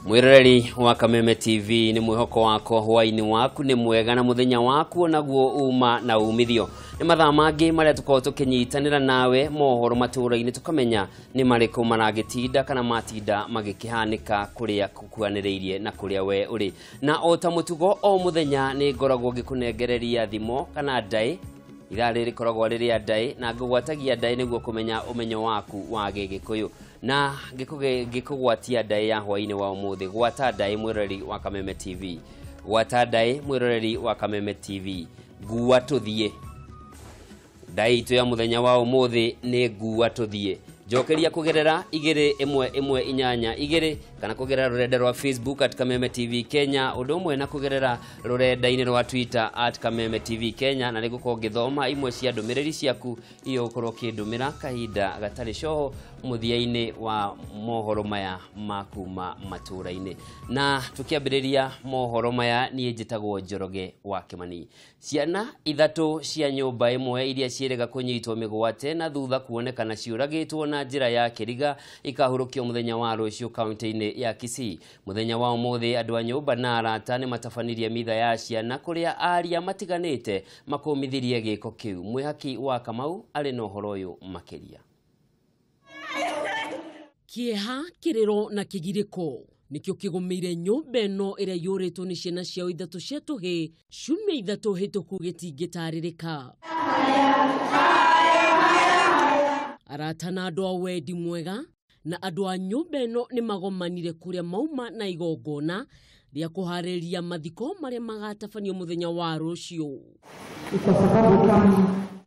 Mwiroreri wa Kameme TV, ni mwihoko wakwa hwaini waku ni mwega na muthenya waku naguo uma na umithio. Ni mathaa mangi maria tukorwo tukinyitanira nawe mohoro matura-ini tukamenya ni mariku maragitinda kana matinda magikihanika kuria kukuaniriirie na kuria we uri. Na o ta mutugo o muthenya ni ngoragwo ngikunengereria thimo kana ndai ithaa rĩrĩ rĩkoragwo rĩrĩa ndai na ngũgwatagia ndai nĩguo kũmenya ũmenyo waku wa Gĩgĩkũyũ. Na ngĩkũgwatia ndai ya hwainĩ wa ũmũthĩ, gwata ndai mwĩroreri wa Kameme TV, gwata ndai mwĩroreri wa Kameme TV, ngua tũthiĩ. Ndai itũ ya mũthenya wa ũmũthĩ nĩ ngua tũthiĩ. Njokeria kũgerera 2 1 1 8 2 kana kũgerera rũrenda rwa Facebook at Kameme TV Kenya, ũndũ ũmwe na kũgerera rũrenda-inĩ rwa Twitter at Kameme TV Kenya, na nĩngũkorwo ngĩthoma imwe cia ndũmĩrĩri ciaku iria ũgũkorwo ũkĩndũmĩra kahinda gatarĩ coho mũthia-inĩ wa mohoro maya ma kuma matũra-inĩ. Na tũkĩambĩrĩria mohoro maya, niĩ njĩtagwo Njoroge wa Kĩmani. Ciana ithatũ cia nyũmba ĩmwe iria ciĩrĩga kũnyitwo mĩgwate na thutha kuonekana ciũragĩtwo na njĩra ya kĩriga ikahurũkio mũthenya wa rũciũ kaunti-inĩ ya Kisii. Mũthenya wa ũmũthĩ andũ a nyũmba na arata nĩ matabanirie mitha ya ciana kũrĩa aria matiganĩte makũmithirie gĩko kĩu. Mwĩhaki wa Kamau arĩ na ũhoro ũyũ makĩria. Kĩeha, kĩrĩro na kĩgirĩko nĩkĩo kĩgũmĩire nyũmba ĩno ĩrĩa yũrĩtwo nĩ ciana ciao ithatũ cia tũhĩĩ ciumia ithatũ hĩtũku gĩtingĩtarĩrĩka. Arata na andũ a wendi mwega na andũ a nyũmba ĩno nĩ magomanire kũrĩa mauma na igongona rĩa kũharĩria mathiko marĩa magatabanio mũthenya wa rũciũ.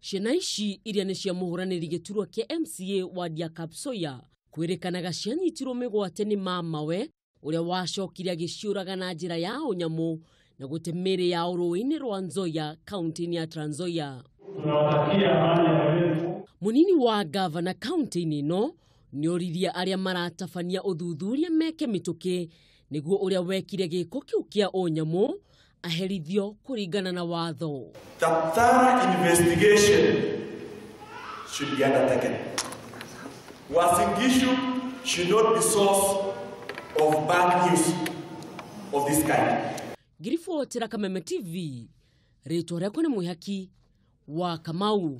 Ciana ici iria nĩ cia mũhũranĩri gĩturwa kĩa MCA wadi ya Kapsoya kwĩrĩkanaga cianyitirwo mĩgwate nĩ mamawe ũrĩa wacokire agĩciũraga na njĩra ya ũnyamũ na gũte mĩĩrĩ yao rũĩ-inĩ rwa Nzoia kaunti-inĩ ya Trans Nzoia. Mũnini wa gavana kaunti-inĩ ĩno nĩoririe arĩa maratabania ũthuthuria meke mĩtũkĩ nĩguo ũrĩa wekire gĩko kĩu kĩa ũnyamũ aherithio kũringana na watho. That thorough investigation should be undertaken. Uasin Gishu should not be source of bad news of this kind. Ngiribotera Kameme TV, rĩtwa rĩakwa nĩ Mwĩhaki wa Kamau.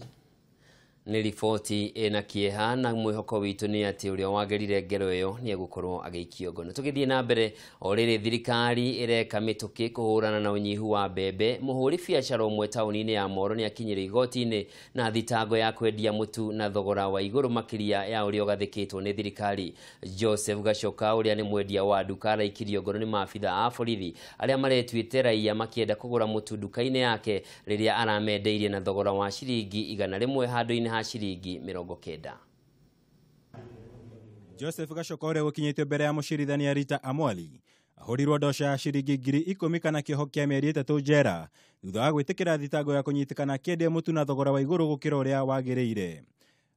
Nĩ riboti ĩna kĩeha na mwĩhoko witũ nĩ atĩ ũrĩa wagerire ngero ĩyo nĩ egũkorwo agĩikio ngono. Tũgĩthiĩ na mbere, o rĩrĩ thirikari ĩreka mĩtũkĩ kũhũrana na ũnyihu wa mbembe, mũhũri biacara ũmwe taũni-inĩ ya Moro nĩ akinyire igoti-inĩ na thitango ya kwendia mũtu na thogora wa igũrũ makĩria ya ũrĩa ũgathĩkĩtwo nĩ thirikari. Joseph Gachoka ũrĩa nĩ mwendia wa nduka araikirio ngono nĩ maabitha a borithi arĩa maretuĩte raia makĩenda kũgũra mũtu nduka-inĩ yake rĩrĩa aramendeirie na thogora wa ciringi 100 handũ-inĩ ha ciringi 90. Joseph Gachoka ũrĩa gũkinyĩtio mbere ya mũcirithania Rita Amwali ahũrirwo ndoca ya ciringi 10,000 kana kĩoho kĩa mĩeri 3 njera thutha wa gwĩtĩkĩra thitango ya kũnyitĩkana akĩendia mũtu na thogora wa igũrũ gũkĩra ũrĩa wagĩrĩire.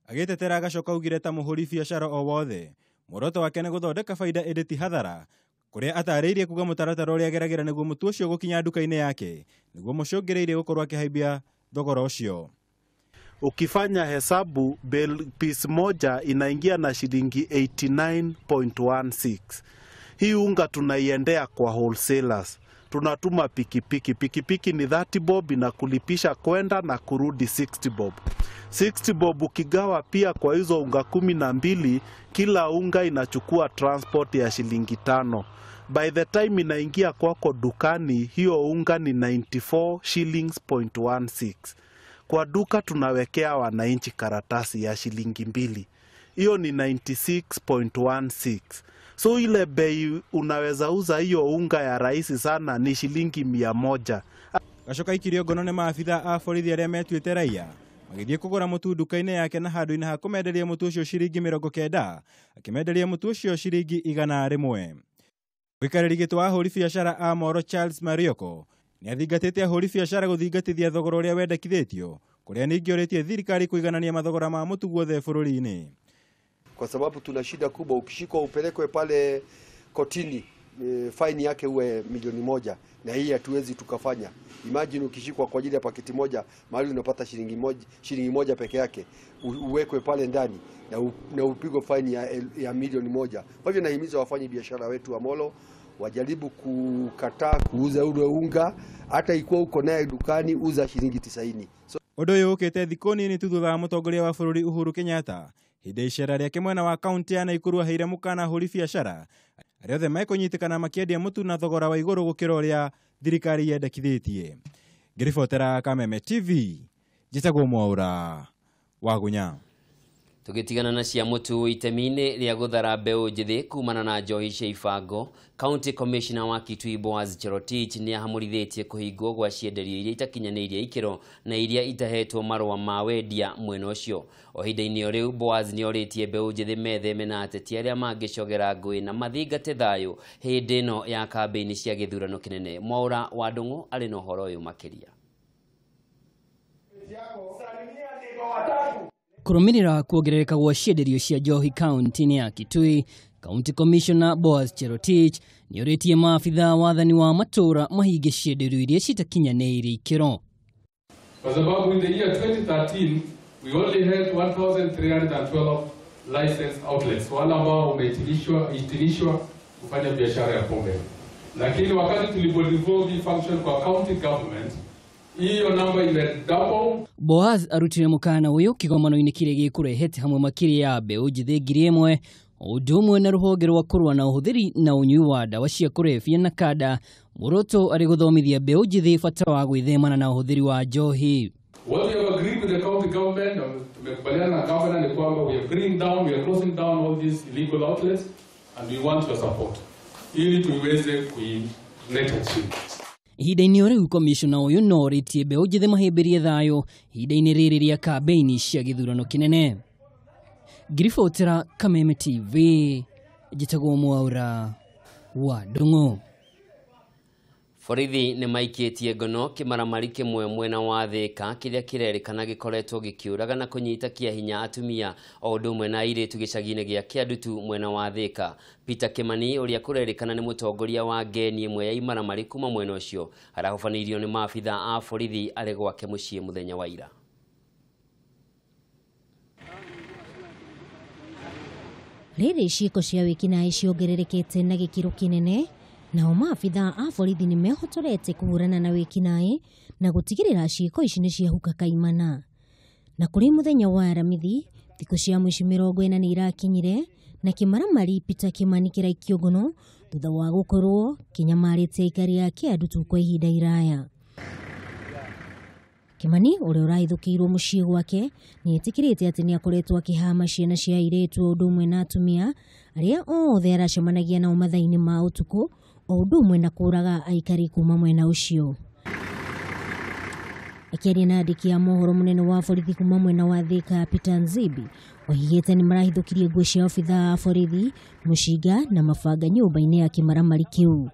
Agĩtetera, Gachoka augire ta mũhũri biacara o wothe muoroto wake nĩ gũthondeka baida ĩndĩ ti hathara, kũrĩa atarĩirie kuga mũtaratara ũrĩa ageragĩra nĩguo mũtu ũcio gũkinya nduka-inĩ yake nĩguo mũcũngĩrĩirie gũkorwo akĩhaimbia thogora ũcio. Ukifanya hesabu, bale piece moja inaingia na shilingi 89.16. Hii unga tunaiendea kwa wholesalers, tunatuma pikipiki. Pikipiki ni 30 bob, inakulipisha kwenda na kurudi 60 bob. 60 bob ukigawa pia kwa hizo unga 12, kila unga inachukua transport ya shilingi 5. By the time inaingia kwako dukani, hiyo unga ni 94 shillings point 16. Kwa duka tunawekea wananchi karatasi ya shilingi 2, hiyo ni 96.16. So ile bei unaweza uza hiyo unga ya rahisi sana ni shilingi 100. Gachoka aikirio ngono nĩ maabitha a borithi arĩa metuĩte raia magĩthiĩ kũgũra mũtu nduka-inĩ yake na handũ-inĩ ha kũmenderia mũtu ũcio ciringi 90 akĩmenderia mũtu ũcio ciringi 100. Mũikarĩri gĩtĩ wa ahũri biacara a Moro Charles Marioko nĩ athingatĩte ahũri biacara gũthingatithia thogora ũrĩa wendekithĩtio, kũrĩa ningĩ orĩtie thirikari kũiganania mathogora ma mũtu guothe bũrũri-inĩ. Kwa sababu tuna shida kubwa. Ukishikwa upelekwe pale kotini, faini yake uwe 1,000,000, na hii hatuwezi tukafanya. Imagine ukishikwa kwa ajili ya paketi moja mahali unapata shilingi 1, shilingi 1 peke yake, uwekwe pale ndani na upigwe faini ya 1,000,000. Kwa hivyo nahimiza wafanya biashara wetu wa Molo Wajaribu kukataa kuuza ule unga, hata ikuwa uko naye dukani uza shilingi 90. So Ũndũ ũyũ ũkĩte thikũ nini tu thutha wa mũtongoria wa bũrũri Uhuru Kenyatta hĩndĩ icera rĩake mwena wa kaunti ya Nakuru aheire mũkana ahũri biacara arĩa othe mekũnyitĩkana makĩendia mũtu na thogora wa igũrũ gũkĩra ũrĩa thirikari yendekithĩtie. Ngĩribotera Kameme TV, njĩtagwo Mwaũra Wagunya. Tũgĩtigana na cia mũtu itemi-inĩ rĩa gũthara mbeũ njĩthĩ kumana na njohi cia ibango, County Commissioner wa Kitui Boaz Cherotich nĩ ahamũrithĩtie kũhingwo gwa cienderio iria itakinyanĩirie ikĩro na iria itahetwo marũa ma wendia mwena ũcio. O ihinda-inĩ o rĩu, Boaz nĩ orĩtie mbeũ njĩthĩ metheme na ateti arĩa mangĩcogera ngũĩ na mathingate thayũ hĩndĩ ĩno ya kambĩini cia gĩthurano kĩnene. Mwaũra wa Ndũng'ũ arĩ na ũhoro ũyũ makĩria. Kũrũmĩrĩra kuongerereka gwa cienderio cia njohi kaunti-inĩ ya Kitui, County Commissioner Boaz Cherotich nĩorĩtie maabithaa wathani wa matũũra mahinge cienderio iria citakinyanĩirie ikĩro. Kwa sababu in the year 2013 we only had 1312 licensed outlets, wale ambao wameidhinishwa kufanya biashara ya pombe, lakini wakati tulipo devolve function kwa county government hiyo namba ime double. Boaz arutire mukana uyu kigomano-inĩ kĩrĩa gĩkũrehete hamwe makĩria ya mbeũ njĩthĩ 1000 o ũndũ ũmwe na rũhonge rwa kũrũa na ũhũthĩri na ũnyui wa ndawa cia kũrebia na kanda, muoroto arĩ gũthomithia mbeũ njĩthĩ bata wa gwĩthemana na ũhũthĩri wa njohi. What we have agreed with the county government, tumekubaliana na governor ni kwamba we are bringing down, we are closing down all these illegal outlets and we want your support ili tuiweze kuileta chini. Ihinda-inĩ o rĩu komishona ũyũ no orĩtie mbeũ njĩthĩ mahĩmbĩrie thayũ ihinda-inĩ rĩrĩ rĩa kambĩini cia gĩthurano kĩnene. Ngiribotera Kameme TV, njĩtagwo Mwaũra wa Ndũng'ũ. Borithi nĩ maikĩtie ngono kĩmaramari kĩmwe mwena wa Thĩka kĩrĩa kĩrerĩkana gĩkoretwo gĩkĩũraga na kũnyita kĩa hinya atumia o ũndũ ũmwe na airĩtu gĩcagi-inĩ gĩa Kĩandutu mwena wa Thĩka. Peter Kimani ũrĩa kũrerĩkana nĩ mũtongoria wa ngeni ĩmwe ya imaramari kuma mwena ũcio arahobanĩirio nĩ maabitha a borithi arĩ gwake mũciĩ mũthenya wa ira. Rĩrĩ ciĩko cia wĩkinaĩ ciongererekete na gĩkĩro kĩnene, nao maabitha a borithi nĩ mehotorete kũhũrana na wĩkinaĩ na gũtigĩrĩra ciĩko ici nĩ ciahuka kaimana. Na kũrĩ mũthenya wa Aramithi, thikũ cia mũico 40 nĩ irakinyire na kĩmaramari Peter Kimani kĩraikio ngono thutha wa gũkorwo kĩnyamarĩte aikari a Kĩandutu kwa ihinda iraya. Kimani ũrĩa ũrahithũkĩirwo mũciĩ gwake nĩetĩkĩrĩte atĩ nĩakoretwo akĩhama ciana cia airĩtu o ũndũ ũmwe na atumia arĩa othe aracemanagia nao mathaa-inĩ ma ũtukũ o ũndũ ũmwe na kũraga aikari kuma mwena ũcio. Akĩaria na andĩki a mohoro mũnene wa borithi kuma mwena wa Thĩka Peter Nzibi oigĩte nĩmarahithũkirie nguo cia obithaa a borithi, mũcinga na mabanga nyũmba-inĩ ya kĩmaramari kĩu.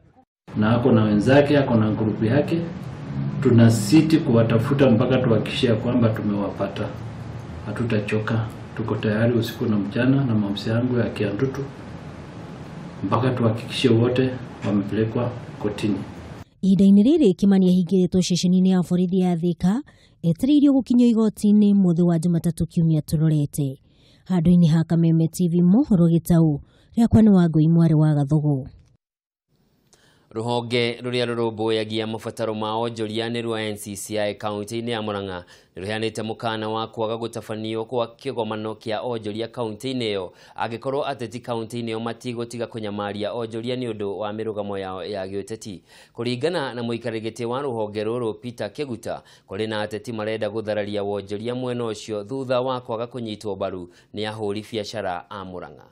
Na ako na wenzake, ako na grupu yake, tunasiti kuwatafuta mpaka tuhakikishe kwamba tumewapata. Hatutachoka, tuko tayari usiku na mchana na maofisa yangu ya Kiandutu mpaka tuhakikishe wote wamepelekwa kotini. Ihinda-inĩ rĩrĩ Kimani ahingĩrĩtwo ceceni-inĩ ya borithi ya Thĩka etereirio gũkinyio igoti-inĩ mũthĩ wa Jumatatũ kiumia tũrorete. Handũ-inĩ ha Kameme TV mohoro gĩtaũ rĩakwa nĩ Wangũi mwarĩ wa Gathugu. Rũhonge rũrĩa rũrũmbũyagia mabataro ma onjoria nĩ rwa NCCI kaunti-inĩ ya Murang'a nĩ rũheanĩte mũkana wa kwaga gũtabanio kwa kĩgomano kĩa onjoria kaunti-inĩ ĩyo angĩkorwo ateti kaunti-inĩ ĩyo matigũtiga kũnyamaria onjoria nĩ ũndũ wa mĩrũgamo yao ya gĩũteti. Kũringana na mũikarĩri gĩtĩ wa rũhonge rũrũ Peter Kĩguta, kũrĩ na ateti marenda gũthararia wonjoria mwena ũcio thutha wa kwaga kũnyitwo mbaru nĩ ahũri biacara a Murang'a.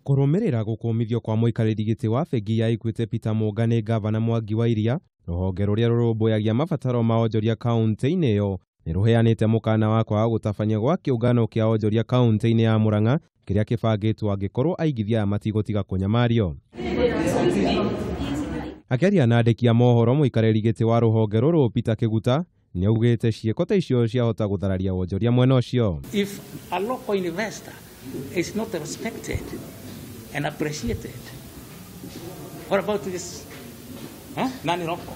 Kũrũmĩrĩra gũkũmithio kwa mũikarĩri gĩtĩ wa bengi ya Equity Peter Mũnga nĩ gavana Mwangi wa Iria, rũhonge rũrĩa rũrũmbũyagia mabataro ma onjoria kaunti-inĩ ĩyo nĩ rũheanĩte mũkana wa kwaga gũtabania gwa kĩũngano kĩa onjoria kaunti-inĩ ya Murang'a kĩrĩa kĩbangĩtwo angĩkorwo aigithia aya matigũtiga kũnyamario. Akĩaria na andĩki a mohoro, mũikarĩri gĩtĩ wa rũhonge rũrũ Peter Kĩguta nĩaugĩte ciĩko ta icio ciahota gũthararia wonjoria mwena ũcio. If a local investor is not respected and appreciated, what about this non-local?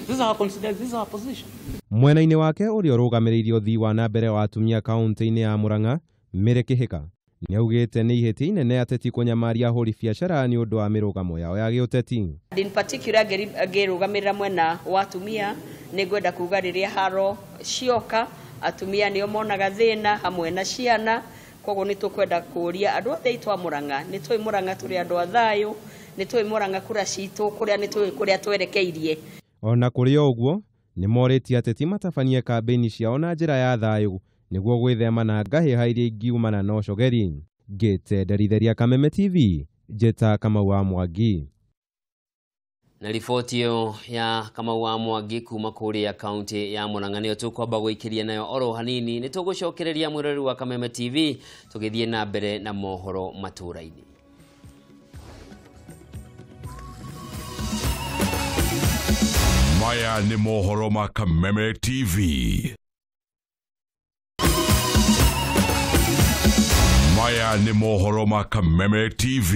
This is our consideration, this is our position. Mwena-inĩ wake ũrĩa ũrũgamĩrĩire ũthii wa na mbere wa atumia kaunti-inĩ ya Murang'a, Mary Kĩhĩka, Nĩaugĩte nĩ ihĩtia inene ateti kũnyamaria ahũri biacara nĩ ũndũ wa mĩrũgamo yao ya gĩũteti. In particular ngĩrũgamĩrĩra mwena wa atumia, nĩngwenda kuga rĩrĩa haro cioka atumia nĩo monaga thĩna hamwe na ciana. Koguo nĩ tũkwenda kũria andũ othe aitũ a Murang'a, nĩ tũĩ Murang'a tũrĩ andũ a thayũ, nĩ tũĩ Murang'a kura citũ kũrĩa nĩ tũĩ kũrĩa twerekeirie. Ona kũrĩ o ũguo, nĩ morĩtie ateti matabanie kambĩini ciao na njĩra ya thayũ nĩguo gwĩthema na ngahĩha iria ingiumana na ũcogeri. Ngĩte Nderitheria Kameme TV, Njĩta Kamau wa Mwangi. Na riboti ĩyo ya Kamau wa Mwangi kuma kũrĩa kaunti ya Murang'a nĩyo tũkwamba gũikĩria nayo oro hanini. Nĩ tũgũcokereria mwĩroreri wa Kameme TV tũgĩthiĩ na mbere na mohoro matũũra-inĩ. Maya nĩ mohoro ma Kameme TV. Maya nĩ mohoro ma Kameme TV.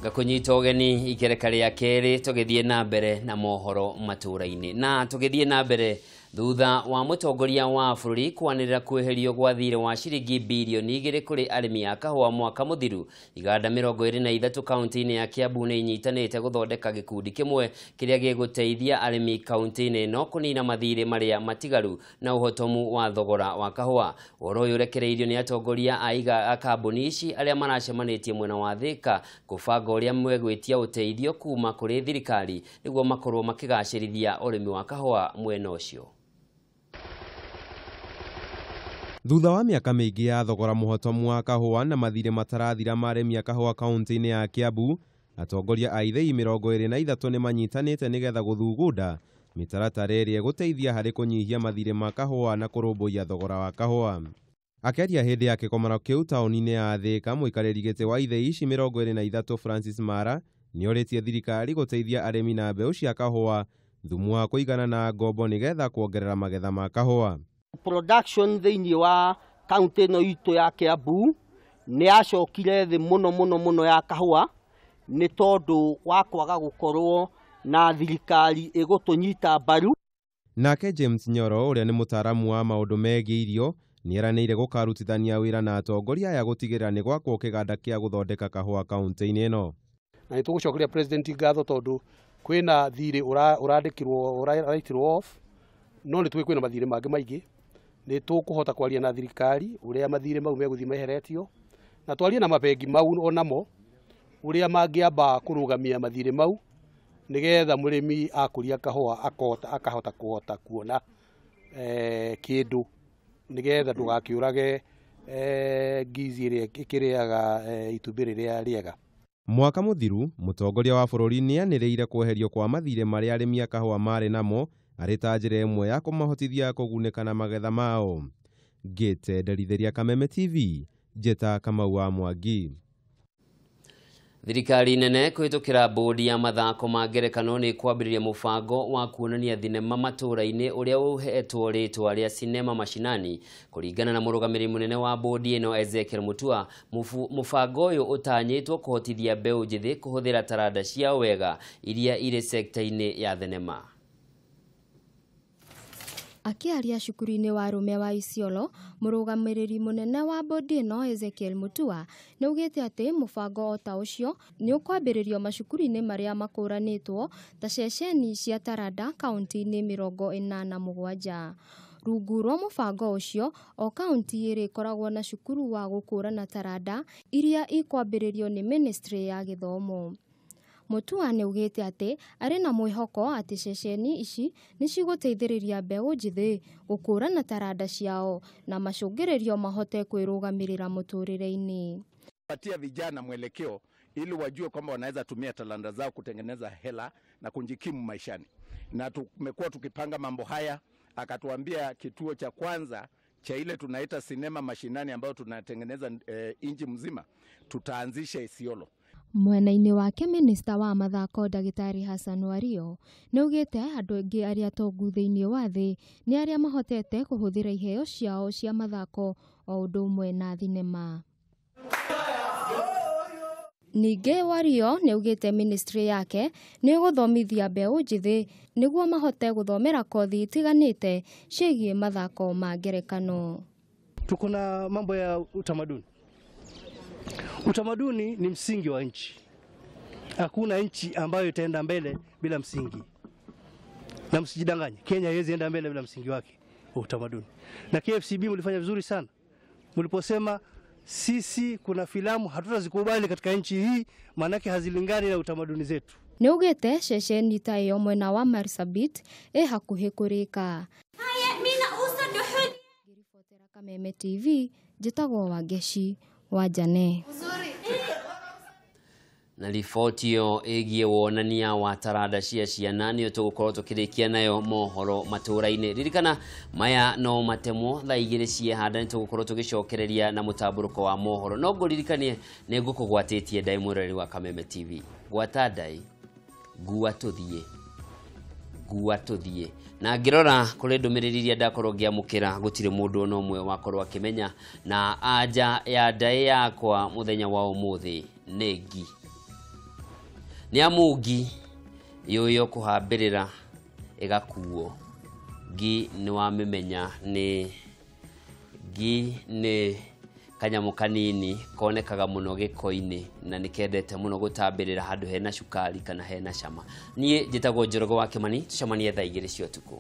Ngakunyita ũgeni ikereka rĩa kerĩ tũgĩthiĩ na mbere na mohoro matũũra-inĩ. Na tũgĩthiĩ na mbere thutha wa mũtongoria wa bũrũri kwanĩrĩra kweherio gwa thirĩ wa ciringi birioni 2 kũrĩ arĩmi a kahũa mwaka mũthiru, iganda 23 kaunti-inĩ ya Kiambu nĩ inyitanĩte gũthondeka gĩkundi kĩmwe kĩrĩa gĩgũteithia arĩmi kaunti-inĩ ĩno kũnina mathirĩ marĩa matigaru na ũhotomu wa thogora wa kahũa. Ũhoro ũyũ ũrekereirio nĩ atongoria a kambuni ici arĩa maracemanĩtie mwena wa Thika kũbanga ũrĩa megwĩtia ũteithio kuma kũrĩ thirikari nĩguo makorwo makĩgacĩrithia ũrĩmi wa kahũa mwena ũcio. Thutha wa mĩaka mĩingĩ ya thogora mũhotomu wa kahũa na mathirĩ matarathira ma arĩmi a kahũa kaunti-inĩ ya Kiambu, atongoria a ithĩi 23 nĩ manyitanĩte nĩgetha gũthugunda mĩtaratara ĩrĩa ĩgũteithia harĩ kũnyihia mathirĩ ma kahũa na kũrũmbũiya thogora wa kahũa. Akĩaria hĩndĩ ya kĩgomano kĩu taũni-inĩ ya Thika, mũikarĩri gĩtĩ wa ithĩi ici 23 Francis Mara nĩorĩtie thirikari gũteithia arĩmi na mbeũ cia kahũa, thumu wa kũigana na ngombo nĩgetha kuongerera magetha ma kahũa. Production thĩinĩ wa kaunti ĩno itũ ya Kiambu nĩ yacokire thĩ mũno mũno mũno ya kahũa nĩ tondũ wa kwaga gũkorwo na thirikari ĩgũtũnyita mbaru. Nake James Nyoro ũrĩa nĩ mũtaaramu wa maũndũ megiĩ irio nĩeranĩire gũkarutithania wĩra na atongoria aya gũtigĩrĩra nĩ gwakwo kĩganda kĩa gũthondeka kahũa kaunti-inĩ ĩno. Na nĩ tũgũcokeria president ngatho tondũ kwĩna thirĩ ũrandĩkirwo ũraitirwo off, no nĩ tũĩ kwĩna mathirĩ mangĩ maingĩ. Nĩ tũkũhota kwaria na thirikari ũrĩa mathirĩ mau megũthiĩ meheretio, na twarie na mabengi mau onamo ũrĩa mangĩamba kũrũgamia mathirĩ mau nĩgetha mũrĩmi akũria kahũa akahota kũhota kuona kĩndũ nĩgetha ndũgakĩũrage ngizi ĩrĩa ĩkĩrĩaga itumbĩ rĩrĩa rĩega. Mwaka mũthiru, mũtongoria wa bũrũri nĩanĩrĩire kweherio kwa mathirĩ marĩa arĩmi a kahũa marĩ namo arĩ ta njĩra ĩmwe ya kũmahotithia kũgunĩka na magetha mao. Ngĩte Nderitheria Kameme TV, Njĩta Kamau wa Mwangi. Thirikari nene kũhĩtũkĩra bodi ya mathako ma ngerekano nĩ kwambĩrĩria mũbango wa kuonania thinema matũũra-inĩ ũrĩa ũhetwo rĩtwa rĩa Sinema Mashinani. Kũringana na mũrũgamĩrĩri mũnene wa bodi ĩno Ezekiel Mutua, mũbango ũyũ ũtanyĩtwo kũhotithia mbeũ njĩthĩ kũhũthĩra taranda ciao wega iria irĩ sekta-inĩ ya thenema. Akĩaria cukuru-inĩ wa arũme wa Isiolo, mũrũgamĩrĩri mũnene wa bodi ĩno Ezekiel Mutua nĩaugĩte atĩ mũbango o ta ũcio nĩ ũkwambĩrĩrio macukuru-inĩ marĩa makũranĩtwo ta ceceni cia taranda kaunti-inĩ 87. Rungu rwa mũbango ũcio, o kaunti ĩrĩkoragwo na cukuru wa gũkũrana taranda iria ikwambĩrĩrio nĩ ministry ya gĩthomo. Mutua nĩaugĩte atĩ arĩ na mwĩhoko atĩ ceceni ici nĩcigũteithĩrĩria mbeũ njĩthĩ gũkũrana taranda ciao na macũngĩrĩrio mahote kwĩrũgamĩrĩra mũtũrĩre-inĩ. Patia vijana mwelekeo ili wajue kwamba wanaweza tumia talanta zao kutengeneza hela na kujikimu maishani. Na tumekuwa tukipanga mambo haya, akatuambia kituo cha kwanza cha ile tunaita Sinema Mashinani ambayo tunatengeneza inji mzima tutaanzisha Isiolo. Mwena-inĩ wake minista wa mathako ndagĩtarĩ Hassan Wario nĩaugĩte andũ aingĩ arĩa atongu thĩinĩ wa thĩ nĩ arĩa mahotete kũhũthĩra iheo ciao cia mathako o ũndũ ũmwe na thinema. Ningĩ Wario nĩaugĩte ministry yake nĩ ĩgũthomithia mbeũ njĩthĩ nĩguo mahote gũthomera kothi itiganĩte ciĩgiĩ mathako ma ngerekano. Tuko na mambo ya utamaduni. Utamaduni ni msingi wa nchi. Hakuna nchi ambayo itaenda mbele bila msingi. Na msijidanganye, Kenya haiwezi enda mbele bila msingi wake wa utamaduni. Na KFCB mlifanya vizuri sana mliposema sisi kuna filamu hatutazikubali katika nchi hii, maanake hazilingani na utamaduni zetu. Nĩ augĩte ceceni ta ĩyo mwena wa Marsabit ĩ hakuhĩ kũrĩka. Kameme TV, njĩtagwo Wangeci wa Jane. Na riboti ĩyo ĩgiĩ wonania wa taranda cia ciana nĩyo tũgũkorwo tũkĩrĩkia nayo mohoro matũra-inĩ. Ririkana maya no matemwo thaa 2 ciehanda nĩ tũgũkorwo tũgĩcokereria na mũtambũrũko wa mohoro. No ngũririkanie nĩ ngũkũgwatĩtie ndai mwĩroreri wa Kameme TV. Gwata ndai, ngua tũthiĩ, ngua tũthiĩ. Na ngĩrora kũrĩ ndũmĩrĩri iria ndakorwo ngĩamũkĩra gũtirĩ mũndũ ona ũmwe wakorwo akĩmenya, na anja ya ndai yakwa mũthenya wa ũmũthĩ nĩ ngi. Nĩ amu ngi yũyũ kũhambĩrĩra ĩgakuo. Ngi nĩ wamĩmenya nĩ ngi nĩ kanyamũ kanini konekaga mũno gĩko-inĩ na nĩ kendete mũno gũtambĩrĩra handũ hena cukari kana hena cama. Niĩ njĩtagwo Njoroge wa Kĩmani, tũcemanie thaa 2 cia ũtukũ.